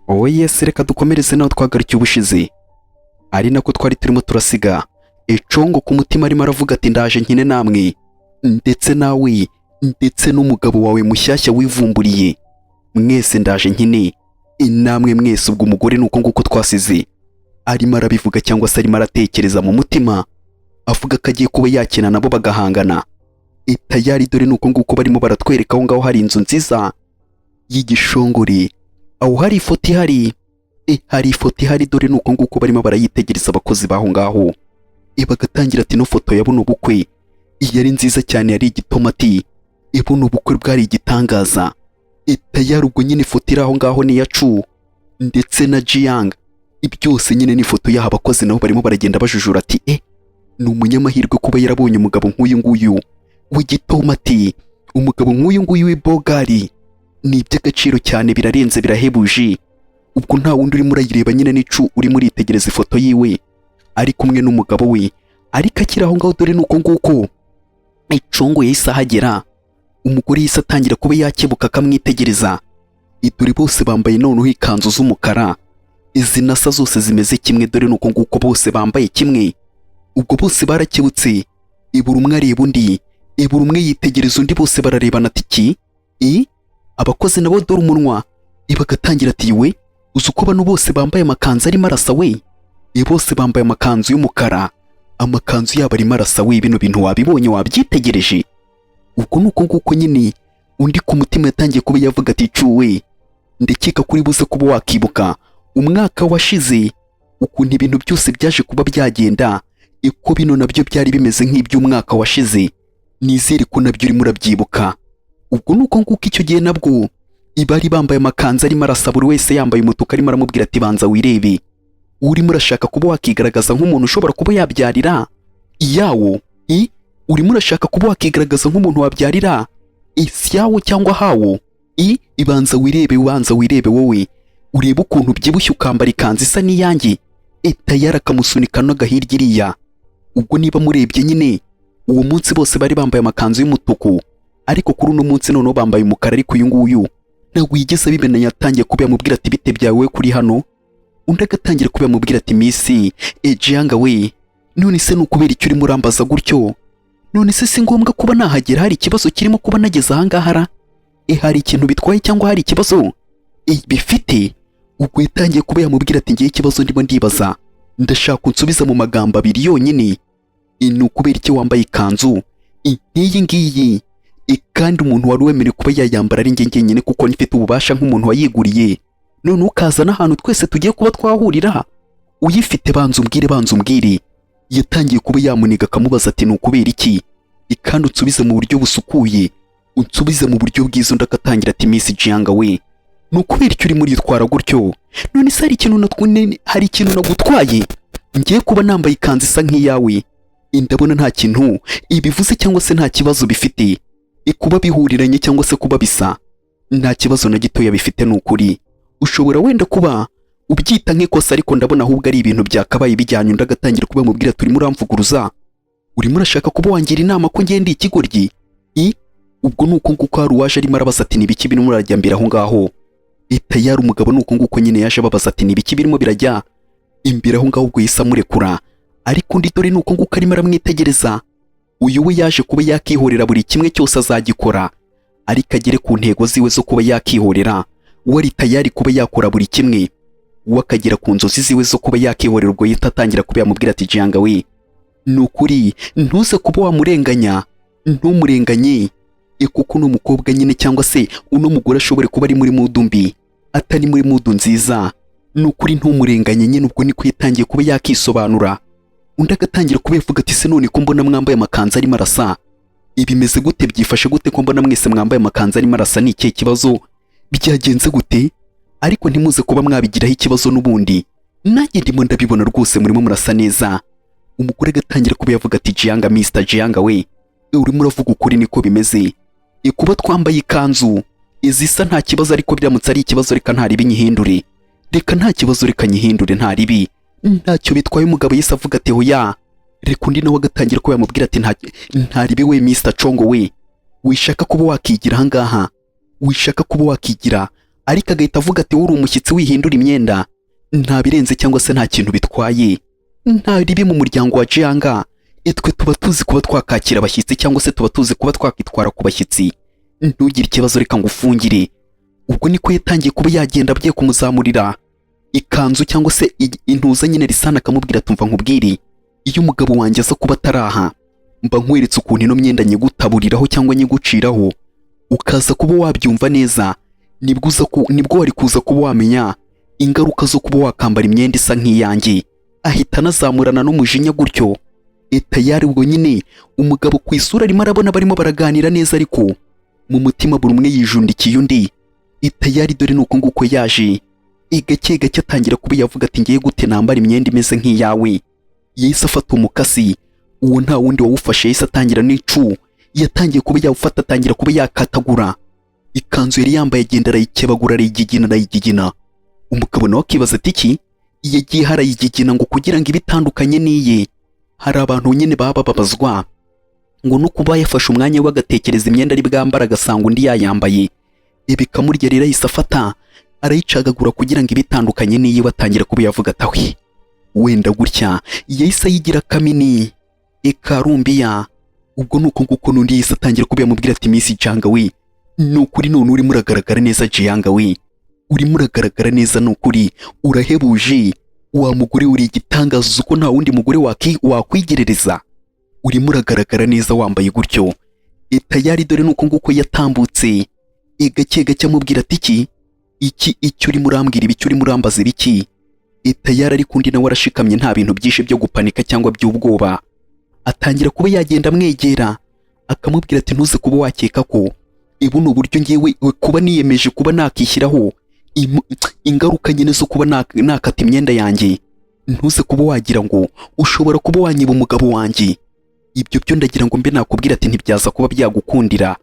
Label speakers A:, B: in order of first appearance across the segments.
A: Wowe yes, reka dukomereze naho twagarukiye ubushize, ari nako twari turimo turasiga Econgo ku mutima arimo aravuga ati: "Ndaje nkine namwe, ndetse nawe, ndetse n'umugabo wawe mushyashya wivumburiye, mwese ndaje nkine namwe mwese." Ubwo umugore ni uko nguko twasize arimo arabivuga, cyangwa se arimo aratekereza mu mutima avuga ko agiye kuba yakina nabo bagahangana tayari. Dore ni uko nguko barimo baratwereka aho ngaho hari inzu nziza y'igishongore, aho hari ifoto ihari, hari ifoto ihari. Dore ni uko nguko barimo barayitegereza abakozi b'aho ngaho, bagatangira ati: "No foto ya buno bukwe iyi yari nziza cyane, yari igitomati, buno bukwe bwari igitangaza." Tayari ubwo nyine ifoto iri aho ngaho ni iyacu ndetse na Jiang, byose nyine ni ifoto y'aha. Abakozi nabo barimo baragenda bajujura ati: "Ni umunyamahirwe kuba yarabonye umugabo nk'uyu nguyu w'igitomati, umugabo nk'uyu nguyu w'ibogari, ni iby'agaciro cyane, birarenze, birahebuje." Ubwo nta wundi urimo urayireba nyine, n'icu urimo uritegereza ifoto yiwe ari kumwe n'umugabo we. Ariko akiri aho ngaho, dore ni uko nguko Icongo yahise ahagera. Umugore yahise atangira kuba yakebuka akamwitegereza. Dore bose bambaye noneho ikanzu z'umukara, izi nasa zose zimeze kimwe. Dore ni uko nguko bose bambaye kimwe. Ubwo bose barakebutse, ibura umwe areba undi, ibura umwe yitegereza undi, bose bararebana ati: "Ki i?" Abakozi nabo dore umunwa, bagatangira ati: "We, uzi uko bano bose bambaye amakanzu arimo arasa we? Bose bambaye amakanzu y'umukara, amakanzu yabo arimo arasa we, bino bintu wabibonye, wabyitegereje?" Ubwo ni uko nguko nyine undi ku mutima yatangiye kuba yavuga ati: "Cuwe, ndakeka kuri buze kuba wakibuka umwaka washize ukuntu ibintu byose byaje kuba byagenda, iko bino nabyo byari bimeze nk'iby'umwaka washize, nizere ko nabyo urimo urabyibuka." Ubwo ni uko nguko icyo gihe nabwo bari bambaye amakanzu arimo arasa, buri wese yambaye umutuku, arimo aramubwira ati: "Banza wirebe, urimo urashaka kuba wakigaragaza nk'umuntu ushobora kuba yabyarira iyawo i urimo urashaka kuba wakigaragaza nk'umuntu wabyarira isyawo cyangwa hawo i ibanza wirebe, ubanza wirebe wowe, urebe ukuntu ubyibushye ukambara ikanzu isa n'iyanjye." Tayari akamusunika n'agahirya iriya. Ubwo niba murebye nyine uwo munsi bose bari bambaye amakanzu y'umutuku, ariko kuri uno munsi noneho bambaye umukara. Ariko uyu nguyu ntabwo yigeze abimenya, yatangiye kuba yamubwira ati: "Bite byawe kuri hano?" Undi agatangira kuba yamubwira ati: "Miss Jianga we, none se ni ukubera icyo urimo urambaza gutyo? None se si ngombwa kuba nahagera? Hari ikibazo kirimo kuba nageze ahangaha ra? Hari ikintu bitwaye cyangwa hari ikibazo bifite?" Ubwo yatangiye kuba yamubwira ati: "Ngiye ikibazo ndimo ndibaza, ndashaka unsubiza mu magambo abiri yonyine. Ni ukubera icyo wambaye ikanzu nk'iyi ngiyi, kandi umuntu wari wemerewe kuba yayambara ari njye njyenyine, kuko nifite ububasha nk'umuntu wayiguriye, none ukaza n'ahantu twese tugiye kuba twahurira uyifite? Banza umbwire, banza umbwire." Yatangiye kuba yamuniga akamubaza ati: "Ni ukubera iki? Kandi unsubize mu buryo busukuye, unsubize mu buryo bwiza." Undi agatangira ati: "Miss Jianga we, ni ukubera icyo urimo uritwara gutyo? None se hari ikintu nagutwaye ngiye kuba nambaye ikanzu isa nk'iyawe? Ndabona nta kintu ibivuze cyangwa se nta kibazo bifite kuba bihuriranye cyangwa se kuba bisa, nta kibazo na gitoya bifite. Ni ukuri ushobora wenda kuba ubyita nk'ikosa, ariko ndabona ahubwo ari ibintu byakabaye bijyanye." Undi agatangira kuba yamubwira: "Turimo uramvuguruza, urimo urashaka kuba wangira inama ko ngenda ikigoryi i." Ubwo ni uko nguko hari uwaje arimo arabaza ati: "Ni ibiki birimo birajya mbere aho ngaho?" Tayari umugabo ni uko nguko nyine yaje ababaza ati: "Ni ibiki birimo birajya imbere aho ngaho?" Ubwo yahise amurekura, ariko undi dore ni uko nguko arimo aramwitegereza. Uyu we yaje kuba yakihorera, buri kimwe cyose azagikora ariko agere ku ntego ziwe zo kuba yakihorera. We ari tayari kuba yakora buri kimwe, we akagera ku nzozi ziwe zo kuba yakihorera. Ubwo yahita atangira kuba yamubwira ati: "Jianga we, ni ukuri ntuze kuba wamurenganya, ntumurenganye, kuko uno mukobwa nyine cyangwa se uno mugore ashobore kuba ari muri mood mbi, atari muri mood nziza, ni ukuri ntumurenganye nyine." Ubwo niko yatangiye kuba yakisobanura. Undi agatangira kuba yavuga ati: "Se none ko mbona mwambaye amakanzu arimo arasa, ibimeze gute, byifashe gute ko mbona mwese mwambaye amakanzu arimo arasa? Ni ikihe kibazo, byagenze gute? Ariko ntimuze kuba mwabigiraho ikibazo, n'ubundi nanjye ndimo ndabibona rwose murimo murasa neza." Umugore agatangira kuba yavuga ati: "Jianga, Mr Jianga we, urimo uravuga ukuri, niko bimeze. Kuba twambaye ikanzu izisa nta kibazo, ariko biramutse ari ikibazo reka nta ribi nyihindure, reka nta kibazo, reka nyihindure, nta ribi, ntacyo bitwaye." Umugabo yise avuga ati: "Hoya reka." Undi nawe agatangira kuba yamubwira ati: "Nta ribi we, Mr Congo we, wishaka kuba wakigira ahangaha, wishaka kuba wakigira Ariko agahita avuga ati: "Wowe uri umushyitsi, wihindura imyenda, nta birenze cyangwa se nta kintu bitwaye, nta ribi mu muryango wa Jianga. Twe tuba tuzi kuba twakakira abashyitsi cyangwa se tuba tuzi kuba twakitwara ku bashyitsi. Ntugire ikibazo, reka ngufungire." Ubwo niko yatangiye kuba yagenda agiye kumuzamurira ikanzu cyangwa se intuza nyine. Lisana akamubwira: "Tumva nkubwire, iyo umugabo wanjye aza kuba ataraha, mba nkweretse ukuntu ino myenda nyigutaburiraho cyangwa nyiguciraho, ukaza kuba wabyumva neza. Nibwo wari kuza kuba wamenya ingaruka zo kuba wakambara imyenda isa nk'iyanjye." Ahita anazamurana n'umujinya gutyo. Tayari ubwo nyine umugabo ku isura arimo arabona barimo baraganira neza, ariko mu mutima buri umwe yijundikiye undi. Tayari dore ni uko nguko yaje gake gake atangira kuba yavuga ati: "Ngiye gute nambara imyenda imeze nk'iyawe?" Yahise afata umukasi, uwo nta wundi wawufashe, yahise atangira n'icu, yatangiye kuba yawufata, atangira kuba yakatagura ikanzu yari yambaye, agenda arayikebagura, arayigigina, arayigigina. Umugabo nawe akibaza ati: "Iki yagiye harayigigina ngo kugira ngo ibe itandukanye n'iye?" Hari abantu nyine baba bababazwa ngo no kuba yafashe umwanya we agatekereza imyenda ari bwambara, agasanga undi yayambaye, bikamurya. Rero ahise afata arayicagagura kugira ngo ibe itandukanye n'iye, atangira kuba yavuga ati: "Ahwi, wenda gutya." Yahise ayigira kamini ikarumbiya. Ubwo ni uko nguko n'undi yahise atangira kuba yamubwira ati: "Miss Janga we, ni ukuri none urimo uragaragara neza. Jiyanga we, urimo uragaragara neza, ni ukuri urahebuje. Wa mugore, uri igitangaza, uzi ko nta wundi mugore wakwigerereza? Urimo uragaragara neza wambaye gutyo." Tayari dore ni uko nguko yatambutse gake gake amubwira ati: "Iki iki icyo urimo urambwira ibiki? Urimo urambaza ibiki?" Tayari ariko undi nawe arashikamye, nta bintu byinshi byo gupanika cyangwa by'ubwoba. Atangira kuba yagenda amwegera, akamubwira ati: "Ntuze kuba wakeka ko ubu ni uburyo ngewe kuba niyemeje kuba nakishyiraho ingaruka nyine zo kuba nakata imyenda yanjye. Ntuze kuba wagira ngo ushobora kuba wanyiba umugabo wanjye. Ibyo byo ndagira ngo mbe nakubwira ati ntibyaza kuba byagukundira,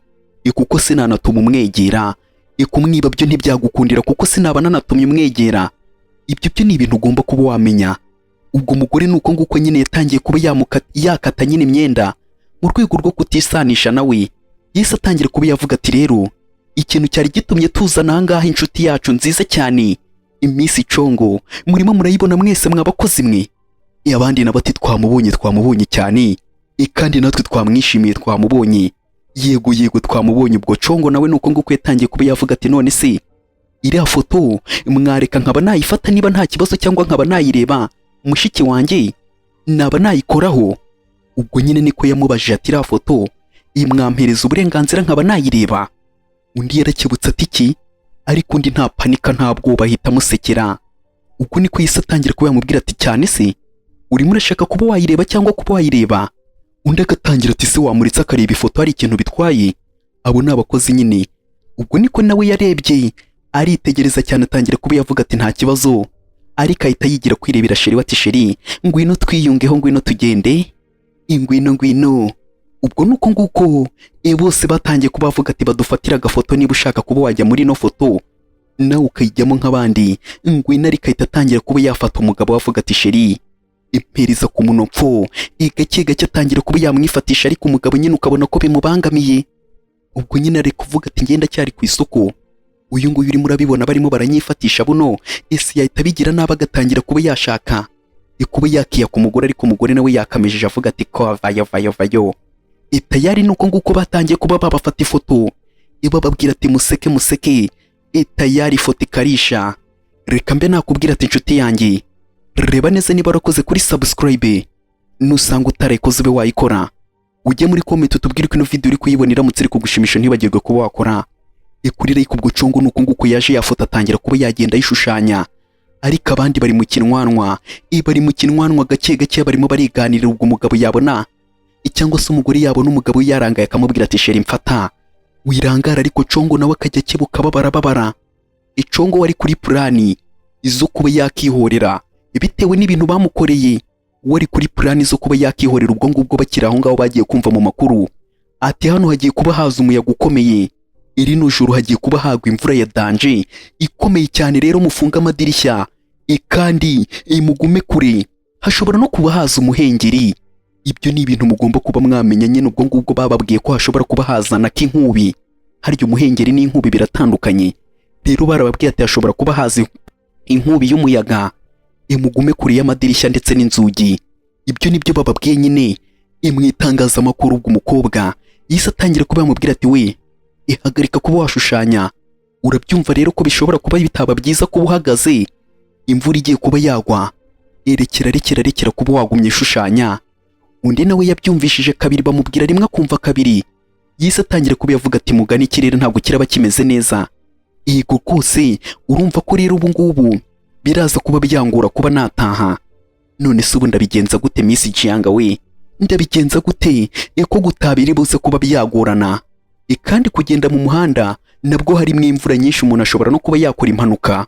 A: kuko sinanatuma umwegera. Kumwiba byo ntibyagukundira, kuko sinaba nanatumye umwegera. Ibyo byo ni ibintu ugomba kuba wamenya." Ubwo mugore ni uko nguko nyine yatangiye kuba yakata nyine imyenda mu rwego rwo kutisanisha nawe. Yahise atangira kuba yavuga ati: "Rero ikintu cyari gitumye tuzana aha ngaha inshuti yacu nziza cyane, Miss Congo, murimo murayibona mwese mwa bakozi mwe." Abandi nabo ati: "Twamubonye, twamubonye cyane, kandi natwe twamwishimiye, twamubonye, yego yego, twamubonye." Ubwo Congo nawe ni uko nguko yatangiye kuba yavuga ati: "None se iriya foto mwareka nkaba nayifata niba nta kibazo, cyangwa nkaba nayireba mushiki wanjye, naba nayikoraho?" Ubwo nyine niko yamubajije ati: "Iriya foto imwampereza uburenganzira nkaba nayireba?" Undi yarakebutse ati: "Iki?" Ariko undi nta panika, nta bwoba, ahita amusekera. Ubwo niko yahise atangira kuba yamubwira ati: "Cyane se urimo urashaka kuba wayireba cyangwa kuba wayireba?" Undi agatangira ati: "Se wamuritse akareba ifoto, hari ikintu bitwaye?" Abo ni abakozi nyine. Ubwo niko nawe yarebye, aritegereza cyane, atangira kuba yavuga ati: "Nta kibazo." Ariko ahita yigira kwirebera chéri we, ati: "Chéri, ngwino twiyungeho, ngwino tugende, ngwino, ngwino." Ubwo nuko nguko bose batangiye kuba bavuga ati: "Badufatire agafoto, niba ushaka kuba wajya muri ino foto nawe ukayijyamo nk'abandi, ngwino." Ariko ahita atangira kuba yafata umugabo we, avuga ati: "Chéri, impereza ku munopfo." Gake gake atangira kuba yamwifatisha, ariko umugabo nyine ukabona ko bimubangamiye. Ubwo nyine ari kuvuga ati: "Ngenda cyari ku isoko, uyu nguyu urimo urabibona barimo baranyifatisha buno, ese yahita abigira nabi?" Agatangira kuba yashaka kuba yakiya ku mugore, ariko umugore nawe yakamejeje, avuga ati: "Ko vayo vayo vayo." Tayari nuko nguko batangiye kuba babafata ifoto, bababwira ati: "Museke, museke." Tayari ifoto ikarisha. Reka mbe nakubwira ati: "Inshuti yanjye, reba neza niba warakoze kuri subscribe. Nusanga utarayikoze, ube wayikora, ujye muri comment utubwire ko ino video uri kuyibona iramutse iri kugushimisha. Ntibagirwe kuba wakora kuri like." Ubwo Congo nuko nguko yaje yafoto, atangira kuba yagenda ayishushanya, ariko abandi bari mu kinwanwa, bari mu kinwanwa gake gake, barimo bariganirira. Ubwo umugabo yabona cyangwa se umugore yabona umugabo yarangaye, akamubwira ati: "Chéri, mfata, wirangara." Ariko Congo nawe akajya akebuka, babara babara. Icongo wari kuri plan zo kuba yakihorera bitewe n'ibintu bamukoreye, wari kuri plan zo kuba yakihorera. Ubwo ngubwo bakiri aho ngaho, bagiye kumva mu makuru ati: "Hano hagiye kuba haza umuyaga ukomeye, iri joro hagiye kuba hagwa imvura ya danger ikomeye cyane. Rero mufunge amadirishya kandi mugume kure, hashobora no kuba haza umuhengeri. Ibyo ni ibintu mugomba kuba mwamenya nyine." Ubwo ngubwo bababwiye ko hashobora kuba hazana k'inkubi. Harya umuhengeri n'inkubi biratandukanye? Rero barababwiye ati hashobora kuba haza inkubi y'umuyaga, imugume kure y'amadirishya ndetse n'inzugi. Ibyo nibyo bababwiye nyine mu itangazamakuru. Ubwo umukobwa yahise atangira kuba yamubwira ati we, ihagarika kuba washushanya. Urabyumva rero ko bishobora kuba bitaba byiza kuba uhagaze imvura igiye kuba yagwa, erekera, rekera, rekera kuba wagumye ishushanya. Undi nawe yabyumvishije kabiri, bamubwira rimwe akumva kabiri. Yahise atangira kuba yavuga ati mugani ikirere ntabwo kiraba kimeze neza. Yego rwose, urumva ko rero ubu ngubu biraza kuba byangora kuba nataha. None se ubu ndabigenza gute, Miss Jianga we? Ndabigenza gute ko gutaha biri buze kuba byagorana, kandi kugenda mu muhanda nabwo harimo imvura nyinshi, umuntu ashobora no kuba yakora impanuka.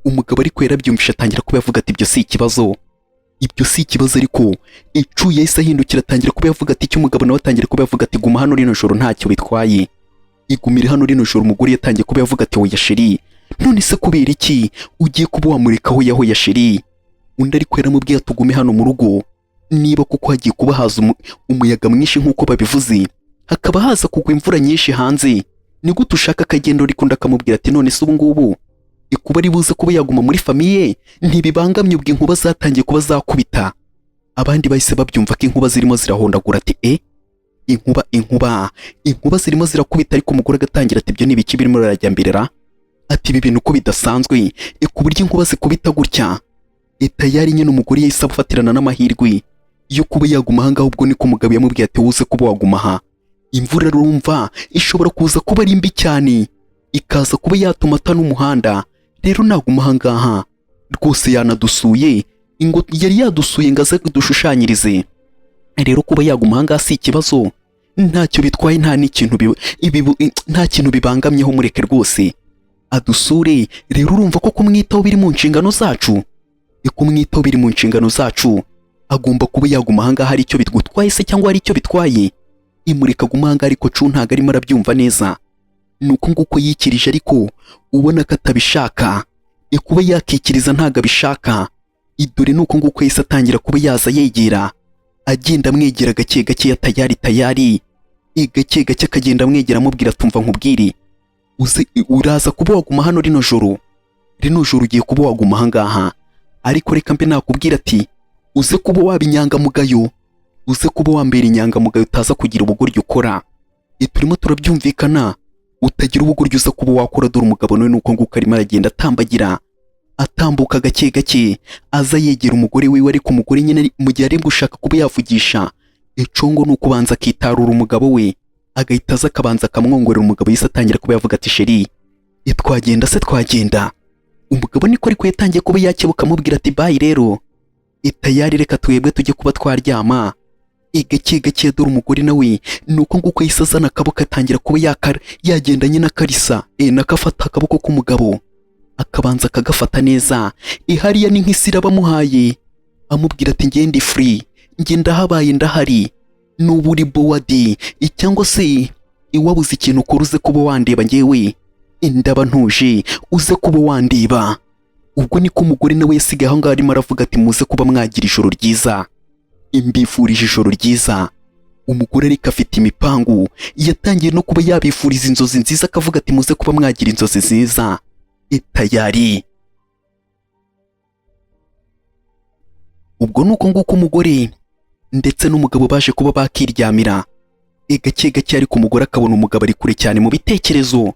A: Umugabo ariko yarabyumvishe, atangira kuba yavuga ati ibyo si ikibazo, ibyo si ikibazo. Ariko icu yahise ahindukira, atangira kuba yavuga ati icyo. Umugabo nawe atangira kuba yavuga ati guma hano rino joro, ntacyo bitwaye, igumire hano rino joro. Umugore yatangiye kuba yavuga ati oya chéri, none se kubera iki ugiye kuba wamureka? Hoya, hoya chéri. Undi ariko yaramubwiye ati ugume hano mu rugo, niba kuko hagiye kuba haza umuyaga mwinshi nk'uko babivuze, hakaba haza kugwa imvura nyinshi hanze, ni gute ushaka akagendo? Ariko undi akamubwira ati none se ubu ngubu ikuba ari buze kuba yaguma muri famille ntibibangamye? Ubwo inkuba zatangiye kuba zakubita, abandi bahise babyumva ko inkuba zirimo zirahondagura, ati e inkuba, inkuba, inkuba zirimo zirakubita. Ariko umugore agatangira ati ibyo ni ibiki birimo birajya mbere? Ati ibi bintu uko bidasanzwe, ku buryo inkuba zikubita gutya. Tayari nyine umugore yahise afatirana n'amahirwe yo kuba yaguma aha ngaha. Ubwo niko umugabo yamubwiye ati wuze kuba waguma aha, imvura urumva ishobora kuza kuba ari mbi cyane, ikaza kuba yatuma ata n'umuhanda. Rero naguma aha ngaha rwose, yanadusuye, ngo yari yadusuye ngo aze dushushanyirize. Rero kuba yaguma aha ngaha si ikibazo, ntacyo bitwaye, nta n'ikintu nta kintu bibangamyeho, mureke rwose adusure. Rero urumva ko kumwitaho biri mu nshingano zacu, kumwitaho biri mu nshingano zacu, agomba kuba yaguma aha ngaha. Hari icyo bigutwaye se cyangwa hari icyo bitwaye? Imureka aguma aha ngaha. Ariko cu ntabwo arimo arabyumva neza, ni uko nguko yikirije, ariko ubona ko atabishaka. Kuba yakikiriza ntabwo abishaka. Idore ni uko nguko yahise atangira kuba yaza yegera, agenda amwegera gake gake, tayari tayari, gake gake akagenda amwegera, amubwira tumva nkubwire, uze uraza kuba waguma hano rino joro, rino joro ugiye kuba waguma aha ngaha. Ariko reka mbe nakubwira ati uze kuba waba inyangamugayo, uze kuba wambera inyangamugayo, utaza kugira ubugoryi ukora. Turimo turabyumvikana, utagira ubugoryi uza kuba wakora. Dore umugabo nawe nuko nguko arimo aragenda atambagira, atambuka gake gake, aza yegera umugore wiwe. Ariko umugore nyine mu gihe ari gushaka kuba yavugisha icongo, ni ukubanza akitarura umugabo we, agahita aza akabanza akamwongorera. Umugabo yahise atangira kuba yavuga ati chéri, twagenda se? Twagenda? Umugabo niko ariko yatangiye kuba yakebuka, amubwira ati bye rero, tayari reka twebwe tujye kuba twaryama. Gake gake dore umugore nawe ni uko nguko yahise azana akaboko, atangira kuba yakara, yagenda nyine akarisa nakafata akaboko k'umugabo, akabanza akagafata neza. Ihariya ni nk'isira bamuhaye, amubwira ati ngende free, njye ndahabaye, ndahari, nuba uri bored cyangwa se iwabuze ikintu ukora, uze kuba wandeba, njyewe ndaba ntuje, uze kuba wandeba. Ubwo niko umugore nawe yasigaye aho ngaho arimo aravuga ati muze kuba mwagira ijoro ryiza, mbifurije ijoro ryiza. Umugore ariko afite imipangu, yatangiye no kuba yabifuriza inzozi nziza, akavuga ati muze kuba mwagira inzozi nziza, tayari. Ubwo ni uko nguko umugore ndetse n'umugabo baje kuba bakiryamira gake gake. Ariko umugore akabona umugabo ari kure cyane mu bitekerezo,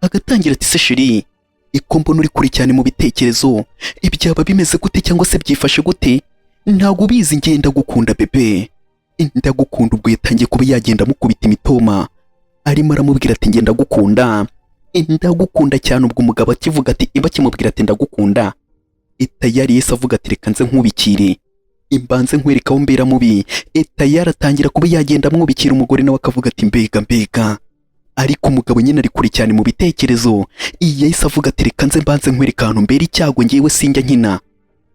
A: agatangira ati se chéri, iko mbona uri kure cyane mu bitekerezo, ibyaba bimeze gute cyangwa se byifashe gute? Ntabwo ubizi, njye ndagukunda bébé, ndagukunda. Ubwo yatangiye kuba yagenda amukubita imitoma, arimo aramubwira ati njye ndagukunda, ndagukunda cyane. Ubwo umugabo akivuga ati iba akimubwira ati ndagukunda, tayari yahise avuga ati reka nze nkubikire, imbanze nkwereka aho mbera mubi. Tayari atangira kuba yagenda amwubikira. Umugore nawe akavuga ati mbega mbega. Ariko umugabo nyine ari kure cyane mu bitekerezo. Yahise avuga ati reka nze mbanze nkwereka ahantu mbera icyago, ngewe sinjya nkina,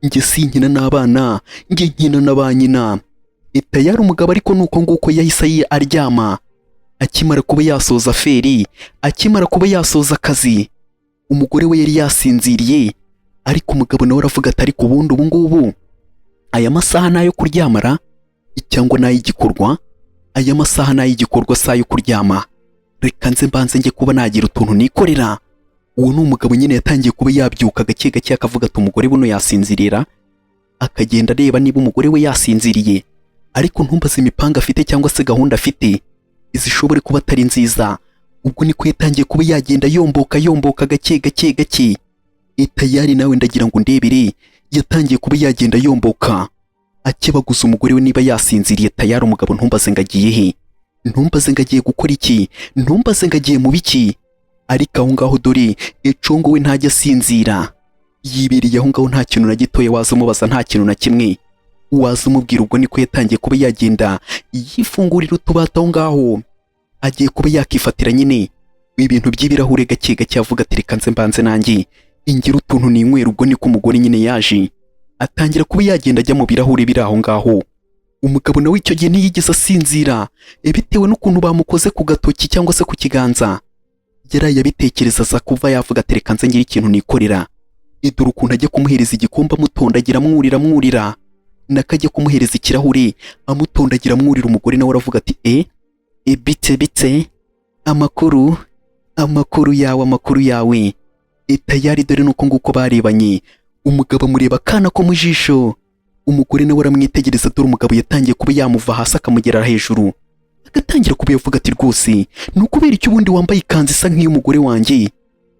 A: njye sinkina n'abana, njye nkina na ba nyina. Tayari umugabo ariko nuko nguko yahise aryama, akimara kuba yasoza feri, akimara kuba yasoza akazi. Umugore we yari yasinziriye, ariko umugabo nawe aravuga ati ariko ubundi ubu ngubu aya masaha ni ayo kuryamara cyangwa ni ay'igikorwa? Aya masaha ni ay'igikorwa, si ayo kuryama. Reka nze mbanze njye kuba nagira utuntu nikorera. Uwo ni umugabo nyine yatangiye kuba yabyuka gake gake, akavuga ati umugore buno yasinzirira, akagenda areba niba umugore we yasinziriye. Ariko ntumbaze imipanga afite cyangwa se gahunda afite izishobore kuba atari nziza. Ubwo niko yatangiye kuba yagenda yomboka yomboka gake gake gake. Tayari nawe ndagira ngo ndebere, yatangiye kuba yagenda yomboka akebaguza umugore we niba yasinziriye. Tayari umugabo ntumbaze ngo agiye he, ntumbaze ngo agiye gukora iki, ntumbaze ngo agiye mu biki. Ariko aho ngaho dore Econgo we ntajya asinzira, yibereye aho ngaho, nta kintu na gitoya waza umubaza, nta kintu na kimwe waza umubwira. Ubwo niko yatangiye kuba yagenda yifungurira utubati aho ngaho, agiye kuba yakifatira nyine ibintu by'ibirahure gake gake, avuga ati reka nze mbanze nanjye ingira utuntu ninywera. Ubwo niko umugore nyine yaje atangira kuba yagenda ajya mu birahure biri aho ngaho. Umugabo nawe icyo gihe ntiyigeze asinzira, bitewe n'ukuntu bamukoze ku gatoki cyangwa se ku kiganza. Yaraye abitekereza, aza kuva yavuga ati reka nze ngire ikintu nikorera. Dore ukuntu ajya kumuhereza igikombe amutondagira amwurira amwurira, nakajya kumuhereza ikirahure amutondagira amwurira. Umugore nawe aravuga ati e bite bite, amakuru, amakuru yawe, amakuru yawe. Tayari dore nuko nguko barebanye, umugabo amureba akana ko mu jisho, umugore nawe aramwitegereza. Dore umugabo yatangiye kuba yamuva hasi akamugera hejuru, agatangira kuba yavuga ati rwose ni ukubera icyo ubundi wambaye ikanzu isa nk'iy'umugore wanjye?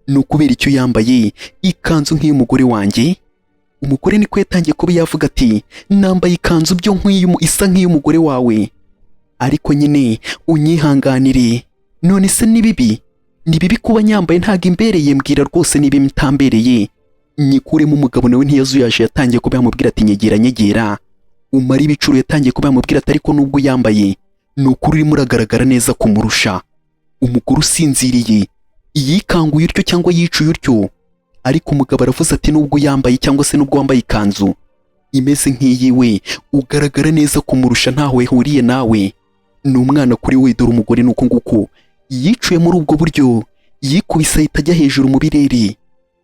A: Ni ukubera icyo yambaye ikanzu nk'iy'umugore wanjye? Umugore niko yatangiye kuba yavuga ati nambaye ikanzu byo nk'iyu isa nk'iy'umugore wawe, ariko nyine unyihanganire. None se ni bibi? Ni bibi kuba nyambaye? Ntabwo imbereye? Mbwira rwose niba itambereye nyikuremo. Umugabo nawe ntiyazuyaje, yatangiye kuba yamubwira ati nyegera, nyegera umara ibicuro. Yatangiye kuba yamubwira ati ariko nubwo yambaye, ni ukuri urimo uragaragara neza kumurusha. Umugore usinziriye yikanguye utyo cyangwa yicuye utyo, ariko umugabo aravuze ati nubwo yambaye cyangwa se nubwo wambaye ikanzu imeze nk'iyiwe, ugaragara neza kumurusha, ntaho ihuriye nawe, ni umwana kuri we. Dore umugore ni uko nguko yicuye muri ubwo buryo, yikubise ahita ajya hejuru mu birere.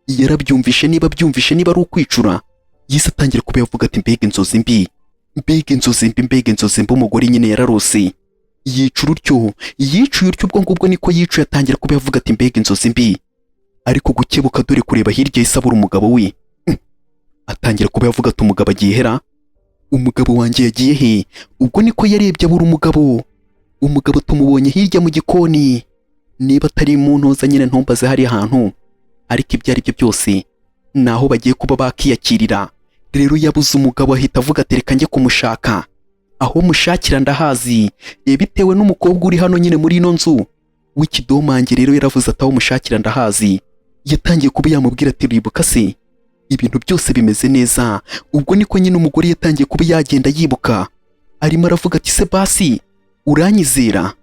A: Yarabyumvishe, niba abyumvishe, niba ari ukwicura, yise atangira kuba yavuga ati mbega inzozi mbi, mbega inzozi mbi, mbega inzozi mbi. Umugore nyine yararose yicura utyo, yicuye utyo. Ubwo ngubwo niko yicuye, atangira kuba yavuga ati mbega inzozi mbi. Ariko gukebuka dore kureba hirya yahise abura umugabo we. Atangira kuba yavuga ati umugabo agiye hera? Umugabo wanjye yagiye he? Ubwo niko yarebye abura umugabo. Umugabo tumubonye hirya mu gikoni, niba atari mu ntoza nyine ntumbaze hariya hantu, ariko ibyo ari byo byose ni aho bagiye kuba bakiyakirira. Rero yabuze umugabo, ahita avuga ati reka njye kumushaka, aho mushakira ndahazi. Bitewe n'umukobwa uri hano nyine muri ino nzu w'ikidomange, rero yaravuze ati aho mushakira ndahazi. Yatangiye kuba yamubwira ati uribuka se? Ibintu byose bimeze neza. Ubwo niko nyine umugore yatangiye kuba yagenda yibuka, arimo aravuga ati se basi uranyizera?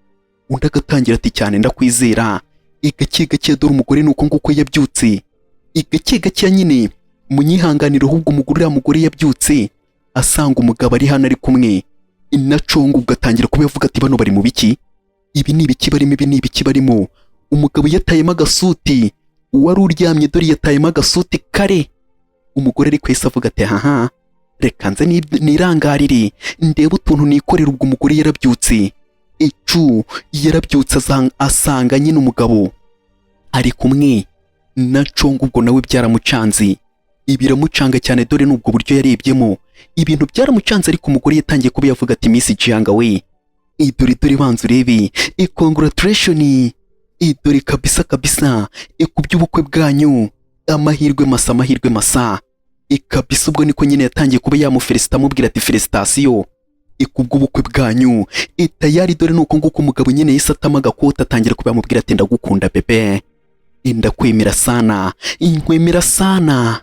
A: Undi agatangira ati cyane, ndakwizera. Gake gake dore umugore ni uko nguko yabyutse gake gake nyine, munyihanganire. Ahubwo umugore, uriya mugore yabyutse asanga umugabo ari hano ari kumwe na Congo. Ugatangira kuba yavuga ati bano bari mu biki? Ibi ni ibiki barimo? Ibi ni ibiki barimo? Umugabo yatayemo agasuti, uwari uryamye dore yatayemo agasuti kare. Umugore ariko yahise avuga ati haha, reka nze nirangarire ndebe utuntu nikorera. Ubwo umugore yarabyutse, icu yarabyutse asanga nyine umugabo ari kumwe na Congo. Ubwo nawe byaramucanze, biramucanga cyane. Dore n'ubwo buryo yarebyemo ibintu byaramucanze, ariko umugore yatangiye kuba yavuga ati Miss Jianga we, dore dore banza urebe, congratulation, dore kabisa kabisa, ku by'ubukwe bwanyu, amahirwe masa, amahirwe masa, kabisa. Ubwo niko nyine yatangiye kuba yamufelicita, amubwira ati félicitations kubw'ubukwe bwanyu. Tayari dore nuko nguko umugabo nyine yahise atama agakoti, atangira kuba yamubwira ati ndagukunda bébé, ndakwemera sana, nkwemera sana,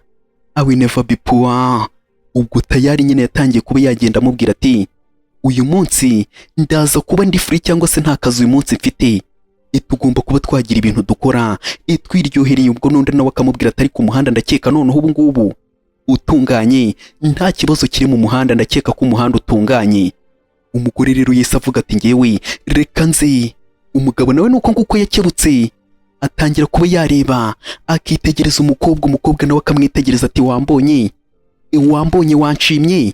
A: I will never be poor. Ubwo tayari nyine yatangiye kuba yagenda amubwira ati uyu munsi ndaza kuba ndi free cyangwa se nta kazi uyu munsi mfite, tugomba kuba twagira ibintu dukora, twiryohereye. Ubwo n'undi nawe akamubwira ati ariko umuhanda ndakeka noneho ubu ngubu utunganye, nta kibazo kiri mu muhanda, ndakeka ko umuhanda utunganye. Umugore rero yahise avuga ati ngewe reka nze. Umugabo nawe nuko nguko yakebutse, atangira kuba yareba akitegereza umukobwa, umukobwa nawe akamwitegereza ati wambonye, wambonye, wanshimye.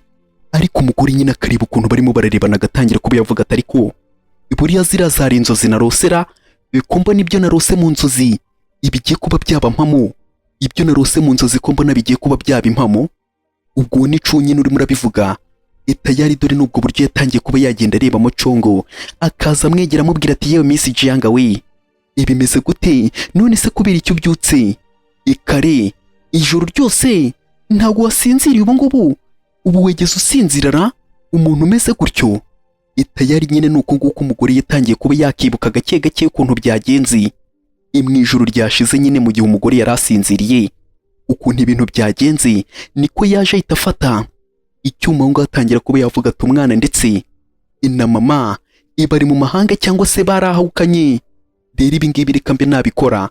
A: Ariko umugore nyine akareba ukuntu barimo bararebana, agatangira kuba yavuga ati ariko buriya ziriya zari inzozi narosera, ko mbona ibyo narose mu nzozi Ibigiye kuba byaba mpamo, ibyo narose mu nzozi ko mbona bigiye kuba byaba impamo. Ubwo ni cu nyine urimo urabivuga etayari. Dore n'ubwo buryo yatangiye kuba yagenda arebamo Congo, akaza amwegera amubwira ati: "Yewe Miss Jianga we, ibimeze gute? None se kubera icyo ubyutse ikare ijoro ryose? Ntabwo wasinziriye? Ubu ngubu ubu wegeze usinzirara umuntu umeze gutyo?" Itayari nyine ni uko nguko umugore yatangiye kuba yakibuka gake gake ukuntu byagenze mu ijoro ryashize nyine, mu gihe umugore yari asinziriye, ukuntu ibintu byagenze. Niko yaje ahita afata icyuma aho ngaho, atangira kuba yavuga ati: "Umwana ndetse na mama bari mu mahanga cyangwa se barahukanye. Rero ibi ngibi reka mbe nabikora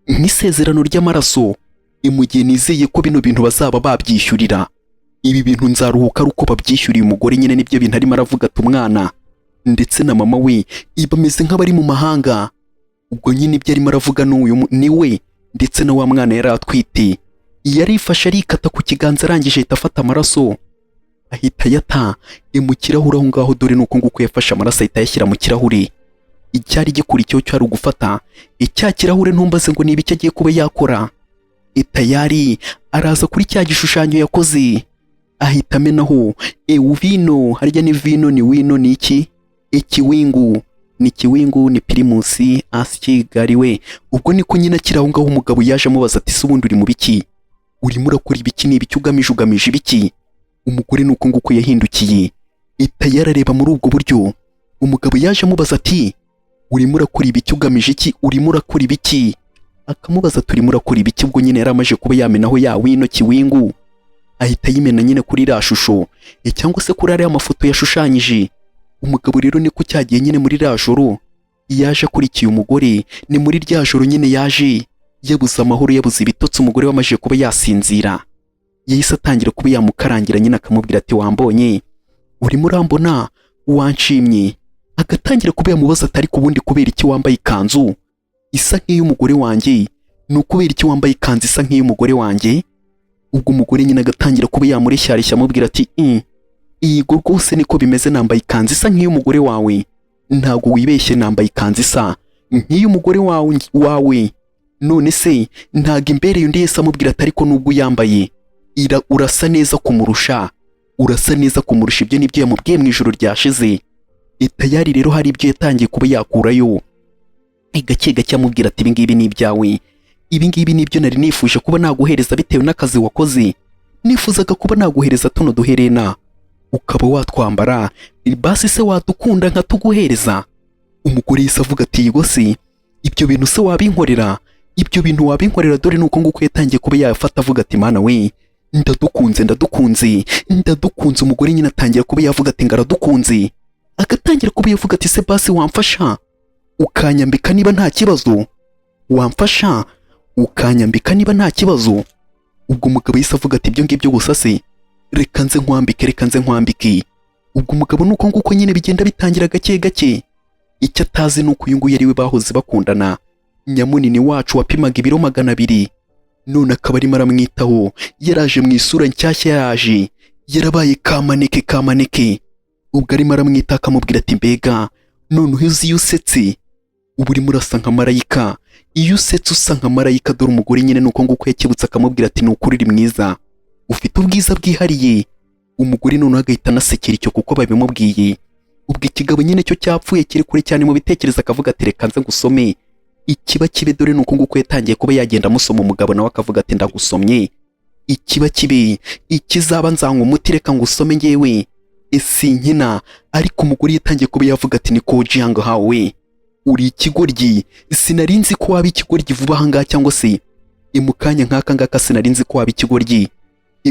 A: nk'isezerano ry'amaraso, mu gihe nizeye ko bino bintu bazaba babyishyurira. Ibi bintu nzaruhuka ari uko babyishyuriye." Umugore nyine nibyo bintu arimo aravuga ati: "Umwana ndetse na mama we bameze nk'abari mu mahanga." Ubwo nyine ibyo arimo aravuga n'uyu ni we ndetse na wa mwana yari atwite. Yarifashe arikata ku kiganza, arangije ahita afata amaraso ahita ayata mu kirahure aho ngaho. Dore nuko nguko yafashe amaraso ahita ayashyira mu kirahure. Icyari gikurikiyeho cyari ugufata icya kirahure, ntumbaze ngo ni ibiki agiye kuba yakora. Tayari araza kuri cya gishushanyo yakoze ahita amenaho vino. Harya ni vino, ni wino, ni iki? Ikiwingu, ni kiwingu, ni Primus asyi gariwe. Ubwo niko nyine akiri aho ngaho, umugabo yaje amubaza ati: "Se ubundi uri mu biki? Urimo urakora ibiki? Ni ibiki ugamije? Ugamije ibiki?" Umugore nuko nguko yahindukiye tayari areba muri ubwo buryo. Umugabo yaje amubaza ati: "Urimo urakora ibiki? Ugamije iki? Urimo urakora ibiki?" Akamubaza ati: "Urimo urakora ibiki?" Ubwo nyine yari amaze kuba yamenaho ya wino kiwingu, ahita ayimena nyine kuri iriya shusho cyangwa se kuri ariya mafoto yashushanyije. Umugabo rero niko cyagiye nyine muri iriya joro yaje akurikiye umugore. Ni muri rya joro nyine yaje yabuze amahoro, yabuze ibitotsi. Umugore wamaze kuba yasinzira, yahise atangira kuba yamukarangira nyine, akamubwira ati: "Wambonye? Urimo urambona? Wanshimye?" Agatangira kuba yamubaza ati: "Ariko ubundi kubera iki wambaye ikanzu isa nk'iy'umugore wanjye? Ni ukubera iki wambaye ikanzu isa nk'iy'umugore wanjye?" Ubwo umugore nyine agatangira kuba yamureshyareshya, amubwira ati: "Yego rwose niko bimeze, nambaye ikanzu isa nk'iy'umugore wawe. Ntabwo wibeshye, nambaye ikanzu isa nk'iy'umugore wawe. None se ntabwo imbereye?" Undi yese amubwira ati: "Ariko nubwo uyambaye urasa neza kumurusha, urasa neza kumurusha." Ibyo nibyo yamubwiye mu ijoro ryashize. Tayari rero hari ibyo yatangiye kuba yakurayo gake gake, amubwira ati: "Ibi ngibi ni ibyawe, ibi ngibi ni ibyo nari nifuje kuba naguhereza bitewe n'akazi wakoze. Nifuzaga kuba naguhereza tuno duherena ukaba watwambara. Basi se wadukunda nkatuguhereza?" Umugore yahise avuga ati: "Yego se, ibyo bintu se wabinkorera? Ibyo bintu wabinkorera?" Dore nuko nguko yatangiye kuba yafata, avuga ati: "Mana we, ndadukunze, ndadukunze, ndadukunze." Umugore nyine atangira kuba yavuga ati ngo aradukunze, agatangira kuba yavuga ati: "Se basi wamfasha ukanyambika niba nta kibazo? Wamfasha ukanyambika niba nta kibazo?" Ubwo umugabo yahise avuga ati: "Ibyo ngibyo gusa se? Reka nze nkwambike, reka nze nkwambike." Ubwo umugabo nuko nguko nyine bigenda bitangira gake gake. Icyo atazi ni uko uyu nguyu ari we bahoze bakundana, nyamunini wacu wapimaga ibiro 200, none akaba arimo aramwitaho. Yaraje mu isura nshyashya, yaraje yarabaye kamaneke kamaneke. Ubwo arimo aramwitaho, akamubwira ati: "Mbega noneho uzi iyo usetse uba urimo urasa nka marayika, iyo usetse usa nka marayika." Dore umugore nyine nuko nguko yakebutse, akamubwira ati: "Ni ukuri uri mwiza, ufite ubwiza bwihariye." Umugore noneho agahita anasekera icyo kuko babimubwiye. Ubwo ikigabo nyine cyo cyapfuye, kiri kure cyane mu bitekerezo, akavuga ati: "Reka nze ngusome ikiba kibe." Dore nuko nguko yatangiye kuba yagenda amusoma. Umugabo nawe akavuga ati: "Ndagusomye, ikiba kibe, ikizaba nzanywa umuti, reka ngusome ngewe sinkina." Ariko umugore yatangiye kuba yavuga ati: "Niko Jiang hawe, uri ikigoryi. Sinari nzi ko waba ikigoryi vuba aha ngaha, cyangwa se mu kanya nk'aka ngaka sinari nzi ko waba ikigoryi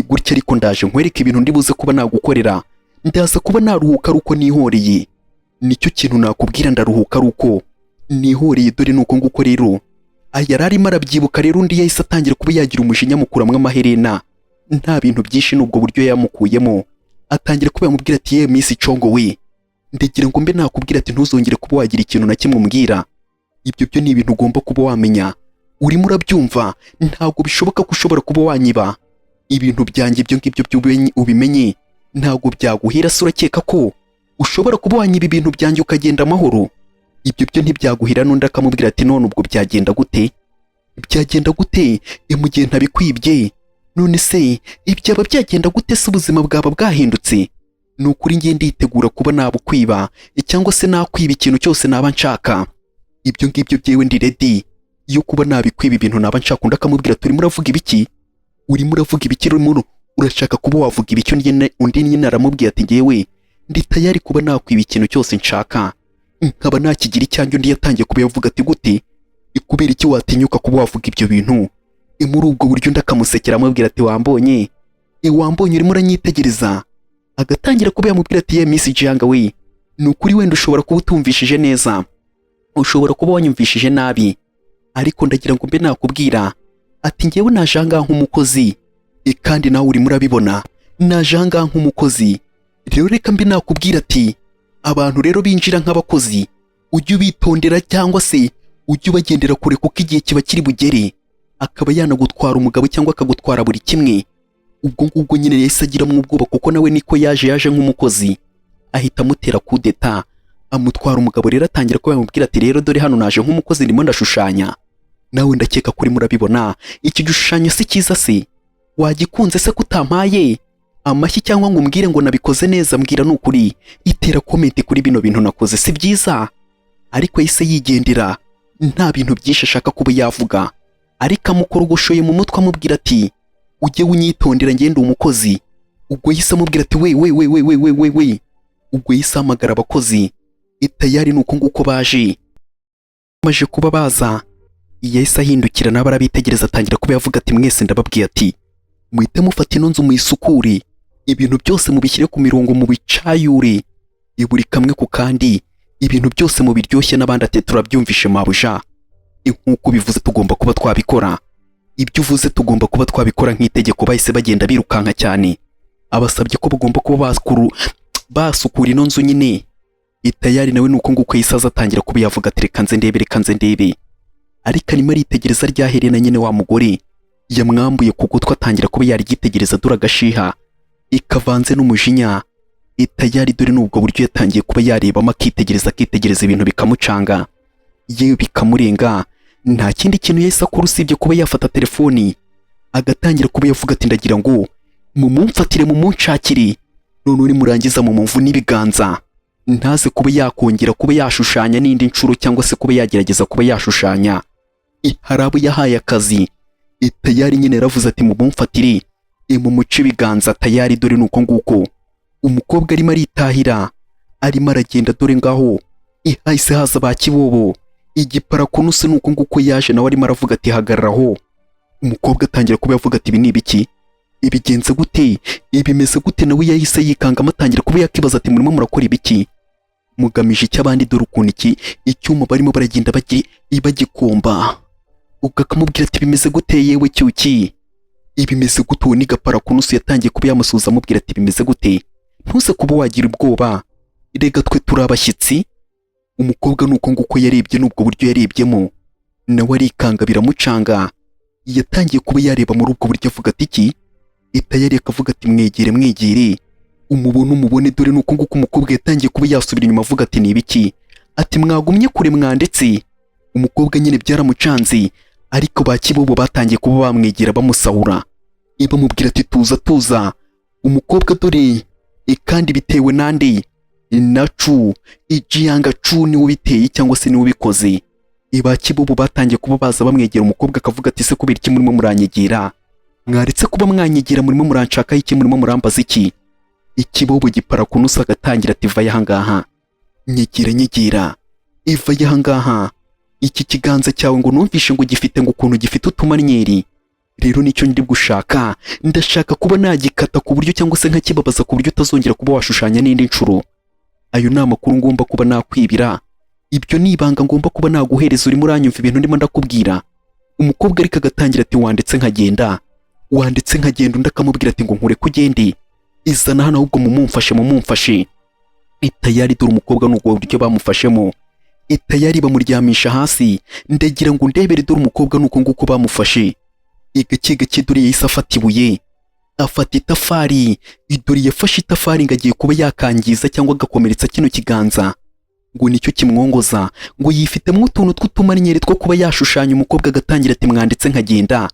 A: gutya. Ariko ndaje nkwereke ibintu ndi buze kuba nagukorera. Ndaza kuba naruhuka ari uko nihoreye. Nicyo kintu nakubwira, ndaruhuka ari uko nihoreye." Dore nuko nguko rero yari arimo arabyibuka. Rero undi yahise atangira kuba yagira umujinya, amukuramwo amaherena. Nta bintu byinshi, n'ubwo buryo yamukuyemo, atangira kuba yamubwira ati: "Ye Miss Congo we, ndagira ngo mbe nakubwira ati ntuzongere kuba wagira ikintu na kimwe umbwira. Ibyo byo ni ibintu ugomba kuba wamenya. Urimo urabyumva? Ntabwo bishoboka ko ushobora kuba wanyiba ibintu byanjye. Ibyo ngibyo ubimenye, ntabwo byaguhira. Se urakeka ko ushobora kuba wanyiba ibintu byanjye ukagenda amahoro? Ibyo byo ntibyaguhira." N'undi akamubwira ati: "None ubwo byagenda gute?" Byagenda gute mu gihe ntabikwibye? None se ibyaba byagenda gute se? Ubuzima bwaba bwahindutse? Ni ukuri ngiye nditegura kuba nabukwiba cyangwa se nakwiba ikintu cyose naba nshaka. Ibyo ngibyo byewe ndi ready yo kuba nabikwiba, ibintu naba nshaka. Undi akamubwira, "Turimo uravuga ibiki? Urimo uravuga ibiki? Urimo urashaka kuba wavuga ibiki?" Undi nyine aramubwira ati, "Ngewe ndi tayari kuba nakwiba ikintu cyose nshaka, nkaba nakigira icyanjye." Undi yatangiye kuba yavuga ati, "Gute? Kubera iki watinyuka kuba wavuga ibyo bintu muri ubwo buryo?" Undi akamusekera, amubwira ati, "Wambonye? Wambonye? Urimo uranyitegereza?" Agatangira kuba yamubwira ati, "Ye Miss Jianga we, ni ukuri wenda ushobora kuba utumvishije neza, ushobora kuba wanyumvishije nabi, ariko ndagira ngo mbe nakubwira ati ngewe naje ahangaha nk'umukozi, kandi nawe urimo urabibona, naje ahangaha nk'umukozi. Rero reka mbe nakubwira ati abantu rero binjira nk'abakozi ujye ubitondera cyangwa se ujye ubagendera kure, kuko igihe kiba kiri bugere akaba yanagutwara umugabo cyangwa akagutwara buri kimwe." Ubwo ngubwo nyine yahise agiramo ubwoba, kuko nawe niko yaje nk'umukozi, ahita amutera kudeta, amutwara umugabo. Rero atangira kuba yamubwira ati, "Rero dore hano naje nk'umukozi, ndimo ndashushanya, nawe ndakeka kuri murabibona. Iki gishushanyo si cyiza se? Wagikunze se? Kutampaye amashyi cyangwa ngo umbwire ngo nabikoze neza? Mbwira ni ukuri, itera comment kuri bino bintu nakoze, si byiza?" Ariko yahise yigendera, nta bintu byinshi ashaka kuba yavuga, ariko amukorogoshoye mu mutwe, amubwira ati, "Ujye unyitondera, ngende umukozi." Ubwo yahise amubwira ati, "We, we, we, we, we, we, we, we." Ubwo yahise ahamagara abakozi, itayari ni uko nguko baje. Bamaze kuba baza, yahise ahindukira nawe arabitegereza, atangira kuba yavuga ati, "Mwese ndababwiye ati muhite mufata ino nzu muyisukure, ibintu byose mubishyire ku mirongo, mubicayure buri kamwe ku kandi, ibintu byose mubiryoshye." N'abandi ati, "Turabyumvishe mabuja, nk'uko bivuze tugomba kuba twabikora, ibyo uvuze tugomba kuba twabikora nk'itegeko." Bahise bagenda birukanka cyane, abasabye ko bagomba kuba basukura ino nzu nyine. Itayari nawe ni uko nguko yahise aza, atangira kuba yavuga ati, "Reka nze ndebe, reka nze ndebe." Ariko arimo aritegereza rya herena nyine wa mugore yamwambuye ku gutwi, atangira kuba yaryitegereza. Dore agashiha ikavanze n'umujinya. Itayari dore n'ubwo buryo yatangiye kuba yarebamo, akitegereza, akitegereza, ibintu bikamucanga, yewe bikamurenga. Nta kindi kintu yahise akora usibye kuba yafata telefoni, agatangira kuba yavuga ati, "Ndagira ngo mumumfatire, mumunshakire, none nimurangiza mumumvune ibiganza, ntaze kuba yakongera kuba yashushanya n'indi nshuro cyangwa se kuba yagerageza kuba yashushanya." Hari abo yahaye akazi. Tayari nyine yaravuze ati, "Mumumfatire, mumuce ibiganza." Tayari dore ni uko nguko umukobwa arimo aritahira, arimo aragenda. Dore ngaho hahise haza ba kibobo igiparakunuse. Ni uko nguko yaje nawe, arimo aravuga ati, "Hagararaho." Umukobwa atangira kuba yavuga ati, "Ibi ni ibiki? Ibigenze gute? Ibimeze gute?" Nawe yahise yikangamo, atangira kuba yakibaza ati, "Murimo murakora ibiki? Mugamije icyo?" Abandi dore ukuntu iki icyuma barimo baragenda bagikomba. Ubwo akamubwira ati, "Bimeze gute yewe cyuki? Ibimeze gute?" Uwo ni gaparakunusu, yatangiye kuba yamusuhuza, amubwira ati, "Bimeze gute? Ntuze kuba wagira ubwoba, rega twe turi abashyitsi." Umukobwa ni uko nguko yarebye, n'ubwo buryo yarebyemo nawe arikanga, biramucanga. Yatangiye kuba yareba muri ubwo buryo, avuga ati, "Iki?" Itayari akavuga ati, "Mwegere, mwegere, umubone, umubone." Dore ni uko nguko umukobwa yatangiye kuba yasubira inyuma, avuga ati, "Ni ibiki?" Ati, "Mwagumye kure, mwanditse." Umukobwa nyine byaramucanze, ariko ba kibobo batangiye kuba bamwegera, bamusahura, bamubwira ati, "Tuza, tuza." Umukobwa dore kandi bitewe nande? Nacu Ijiyanga cu niwe ubiteye cyangwa se niwe ubikoze. Ba kibobo batangiye kuba baza bamwegera. Umukobwa akavuga ati, "Se kubera iki murimo muranyegera? Mwaretse kuba mwanyegera? Murimo muranshakaho iki? Murimo murambaza iki?" Ikibobo giparakunusa agatangira ati, "Vayo ahangaha, nyegera, nyegera, ivayo ahangaha. Iki kiganza cyawe ngo numvishe ngo gifite ngo ukuntu gifite utumanyeri, rero nicyo ndi gushaka. Ndashaka kuba nagikata ku buryo cyangwa se nkakibabaza ku buryo utazongera kuba washushanya n'indi nshuro. Ayo ni amakuru ngomba kuba nakwibira, ibyo ni ibanga ngomba kuba naguhereza. Urimo uranyumva ibintu ndimo ndakubwira?" Umukobwa ariko agatangira ati, "Wandetse nkagenda, wandetse nkagenda." Undi akamubwira ati, "Ngo nkureke ugende? Izana hano ahubwo, mumumfashe, mumumfashe." Itayari dore umukobwa ni ubwo buryo bamufashemo, itayari bamuryamisha hasi. Ndagira ngo ndebere, dore umukobwa ni uko nguko bamufashe gake gake. Dore yahise afata ibuye, afata itafari. Dore yafashe itafari ngo agiye kuba yakangiza cyangwa agakomeretsa kino kiganza. Ngo nicyo kimwongoza, ngo yifitemo utuntu tw'utumanyeri two kuba yashushanya umukobwa, agatangira ati: "Mwanditse nkagenda."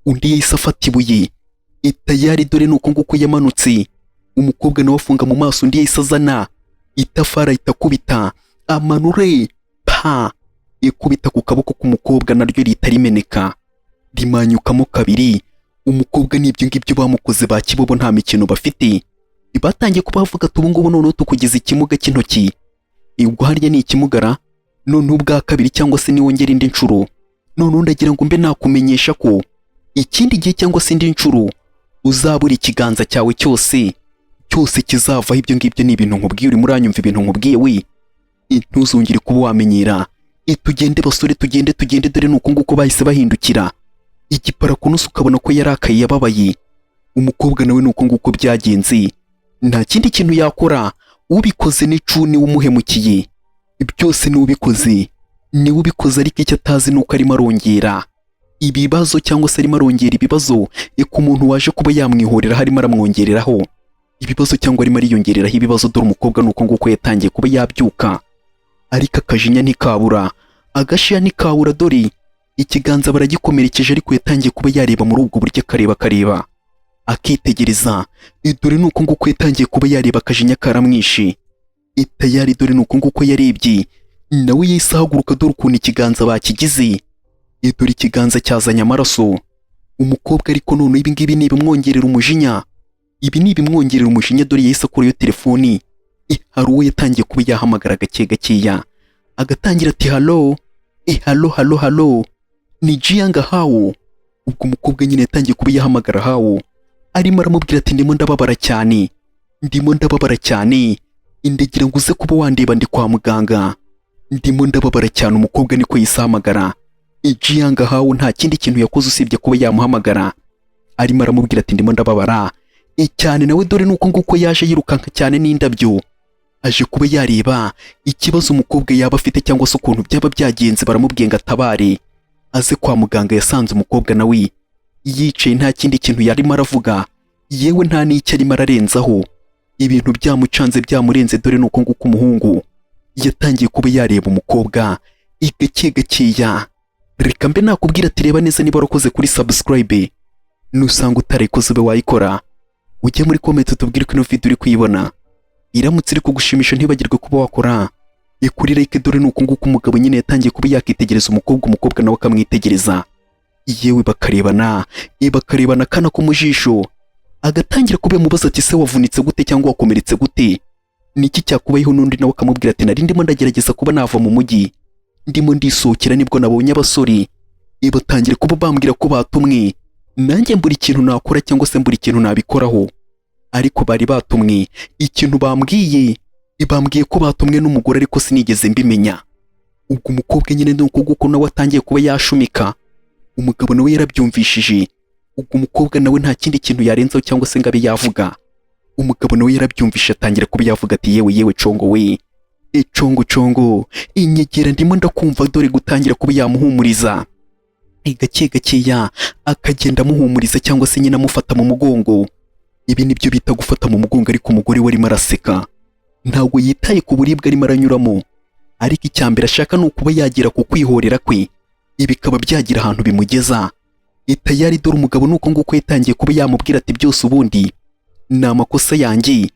A: Undi yahise afata ibuye itayari. Dore ni uko nguko yamanutse, umukobwa nawe afunga mu maso. Undi yahise azana itafari, ahita akubita, amanure pa, ikubita ku kaboko k'umukobwa, naryo rihita rimeneka, rimanyukamo kabiri. Umukobwa n'ibyo ngibyo bamukoze ba kibobo, nta mikino bafite. Batangiye kuba bavuga ati: "Ubu ngubu noneho tukugize ikimuga cy'intoki." Ubwo harya ni ikimugara noneho ubwa kabiri, cyangwa se niwongera indi nshuro, noneho ndagira ngo mbe nakumenyesha ko ikindi gihe cyangwa se indi nshuro uzabura ikiganza cyawe cyose cyose kizavaho. Ibyo ngibyo ni ibintu nkubwiye. Urimo uranyumva ibintu nkubwiye we? Ntuzongere kuba wamenyera. Tugende basore, tugende, tugende. Dore ni uko nguko bahise bahindukira igipara kunusu, ukabona ko yarakaye, yababaye. Umukobwa nawe ni uko nguko byagenze, nta kindi kintu yakora. Ubikoze ni Cuni umuhemukiye, byose ni ubikoze, niwe ubikoze. Ariko icyo atazi ni uko arimo arongera ibibazo, cyangwa se arimo arongera ibibazo ku muntu waje kuba yamwihorera. Harimo aramwongereraho ibibazo cyangwa arimo ariyongereraho ibibazo. Dore umukobwa ni uko nguko yatangiye kuba yabyuka, ariko akajinya ntikabura, agashiya ntikabura. Dore ikiganza baragikomerekeje, ariko yatangiye kuba yareba muri ubwo buryo, akareba, akareba, akitegereza. Dore ni uko nguko yatangiye kuba yareba, akajinya karamwishe itayari. Dore ni uko nguko yarebye, nawe yahise ahaguruka. Dore ukuntu ikiganza bakigize, dore ikiganza cyazanye amaraso. Umukobwa ariko noneho ibi ngibi ni ibimwongerera umujinya, ibi ni ibimwongerera umujinya. Dore yahise akurayo telefoni, hari uwo yatangiye kuba yahamagara gake gakeya, agatangira ati: "Hello, hello, hello, hello, ni Jiyanga Hawo." Ubwo umukobwa nyine yatangiye kuba yahamagara Hawo, arimo aramubwira ati: "Ndimo ndababara cyane, ndimo ndababara cyane, ndagira ngo uze kuba wandeba, ndi kwa muganga, ndimo ndababara cyane." Umukobwa niko yisahamagara Jiyanga Hawo. Nta kindi kintu yakoze usibye kuba yamuhamagara, arimo aramubwira ati: "Ndimo ndababara cyane." Nawe dore nuko nguko yaje yirukanka cyane n'indabyo, aje kuba yareba ikibazo umukobwa yaba afite cyangwa se ukuntu byaba byagenze. Baramubwiye ngo atabare aze kwa muganga. Yasanze umukobwa nawe yicaye, nta kindi kintu yarimo aravuga, yewe nta n'icyo arimo ararenzaho, ibintu byamucanze, byamurenze. Dore nuko nguko umuhungu yatangiye kuba yareba umukobwa gake gakeya. Reka mbe nakubwira ati: reba neza niba warakoze kuri subscribe. Nusanga utarayikoze, ube wayikora, ujye muri comment utubwire ko ino video uri kuyibona iramutse iri kugushimisha. Ntibagirwe kuba wakora kuri like. Dore ni uko nguko umugabo nyine yatangiye kuba yakitegereza umukobwa, umukobwa nawe akamwitegereza, yewe bakarebana, bakarebana akana ko mu jisho. Agatangira kuba yamubaza ati: "Se wavunitse gute cyangwa wakomeretse gute? Niki cyakubayeho?" N'undi nawe akamubwira ati: "Nari ndimo ndagerageza kuba nava mu mujyi, ndimo ndisohokera, nibwo nabonye abasore batangira kuba bambwira ko batumwe, nanjye mbura ikintu nakora cyangwa se mbura ikintu nabikoraho. Ariko bari batumwe, ikintu bambwiye, bambwiye ko batumwe n'umugore, ariko sinigeze mbimenya." Ubwo umukobwa nyine ni uko nguko nawe atangiye kuba yashumika, umugabo nawe yarabyumvishije. Ubwo umukobwa nawe nta kindi kintu yarenzaho cyangwa se ngo abe yavuga. Umugabo nawe yarabyumvishije, atangira kuba yavuga ati: "Yewe yewe, congo we, e congo congo, inyegera, ndimo ndakumva." Dore gutangira kuba yamuhumuriza gake gakeya, akagenda amuhumuriza cyangwa se nyine amufata mu mugongo. Ibi nibyo bita gufata mu mugongo. Ariko umugore we arimo araseka, ntabwo yitaye ku buribwe arimo aranyuramo, ariko icya mbere ashaka ni ukuba yagera ku kwihorera kwe, ibi bikaba byagira ahantu bimugeza itayari. Dore umugabo nuko nguko yatangiye kuba yamubwira ati: "Byose ubundi ni amakosa yanjye,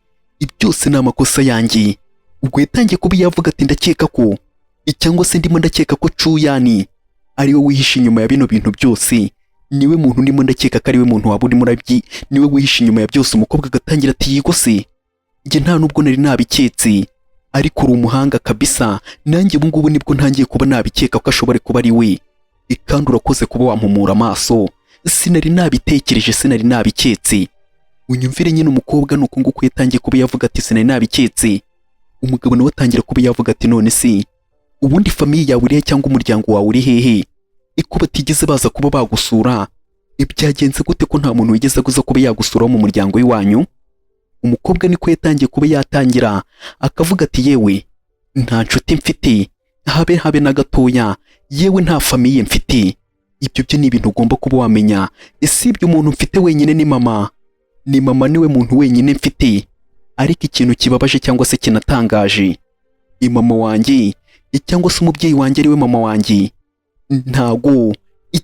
A: byose ni amakosa yanjye." Ubwo yatangiye kuba yavuga ati: "Ndakeka ko, cyangwa se ndimo ndakeka ko Cuyani ariwe wihishe inyuma ya bino bintu byose. Niwe muntu ndimo ndakeka ko ariwe muntu waba urimo urabyi, niwe wihishe inyuma ya byose." Umukobwa agatangira ati: "Yego se, njye nta nubwo nari nabiketse, ariko uri umuhanga kabisa. Nanjye ubu ngubu nibwo ntangiye kuba nabikeka ko ashobora kuba ari we. Kandi urakoze kuba wampumura amaso, sinari nabitekereje, sinari nabiketse." Unyumvire nyine, umukobwa nuko nguko yatangiye kuba yavuga ati: "Sinari nabiketse." Umugabo nawe atangira kuba yavuga ati: "None se ubundi famille yawe uri he, cyangwa umuryango wawe uri hehe, iko batigeze baza kuba bagusura? Ibyagenze gute ko nta muntu wigeze aguza kuba yagusura wo mu muryango w'iwanyu?" Umukobwa niko yatangiye kuba yatangira akavuga ati: "Yewe, nta nshuti mfite, habe habe na gatoya, yewe nta famille mfite. Ibyo byo ni ibintu ugomba kuba wamenya. Ese ibyo, umuntu mfite wenyine ni mama, ni mama, niwe muntu wenyine mfite. Ariko ikintu kibabaje cyangwa se kinatangaje Mama wanjye cyangwa se umubyeyi wanjye ariwe mama wanjye, ntago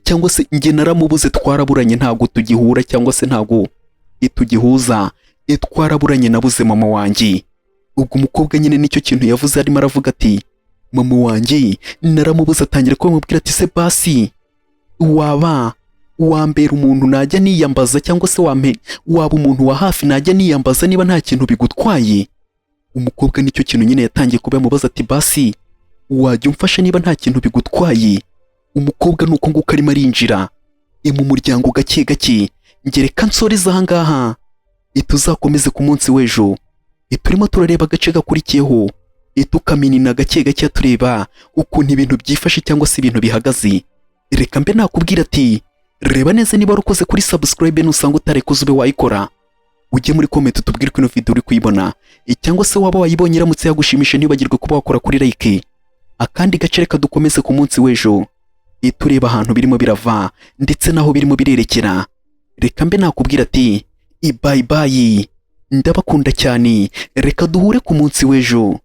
A: cyangwa se njye naramubuze, twaraburanye, ntago tugihura cyangwa se ntago tugihuza, twaraburanye, nabuze mama wanjye. Ubwo umukobwa nyine nicyo kintu yavuze, arimo aravuga ati: "Mama wanjye naramubuze." Atangira kumubwira ati: "Se basi waba wambera umuntu najya niyambaza, cyangwa se wampe waba umuntu wa hafi najya niyambaza niba nta kintu bigutwaye?" Umukobwa nicyo kintu nyine yatangiye kuba yamubaza ati: "Basi wajya umfasha niba nta kintu bigutwaye?" Umukobwa ni uko nguko arimo arinjira mu muryango gake gake. Ngereka nsoreze aha ngaha, tuzakomeze ku munsi w'ejo. Turimo turareba agace gakurikiyeho, tukaminina gake gake, tureba ukuntu ibintu byifashe cyangwa se ibintu bihagaze. Reka mbe nakubwira ati: reba neza niba warakoze kuri subscribe, nusanga utarikoze ube wayikora, ujye muri comment utubwire ko ino video uri kuyibona, cyangwa se waba wayibonye iramutse yagushimisha ntibagirwe kuba wakora kuri like. Akandi gace reka dukomeze ku munsi w'ejo, tureba ahantu birimo birava ndetse n'aho birimo birerekera. Reka mbe nakubwira ati: bye bye, ndabakunda cyane, reka duhure ku munsi w'ejo.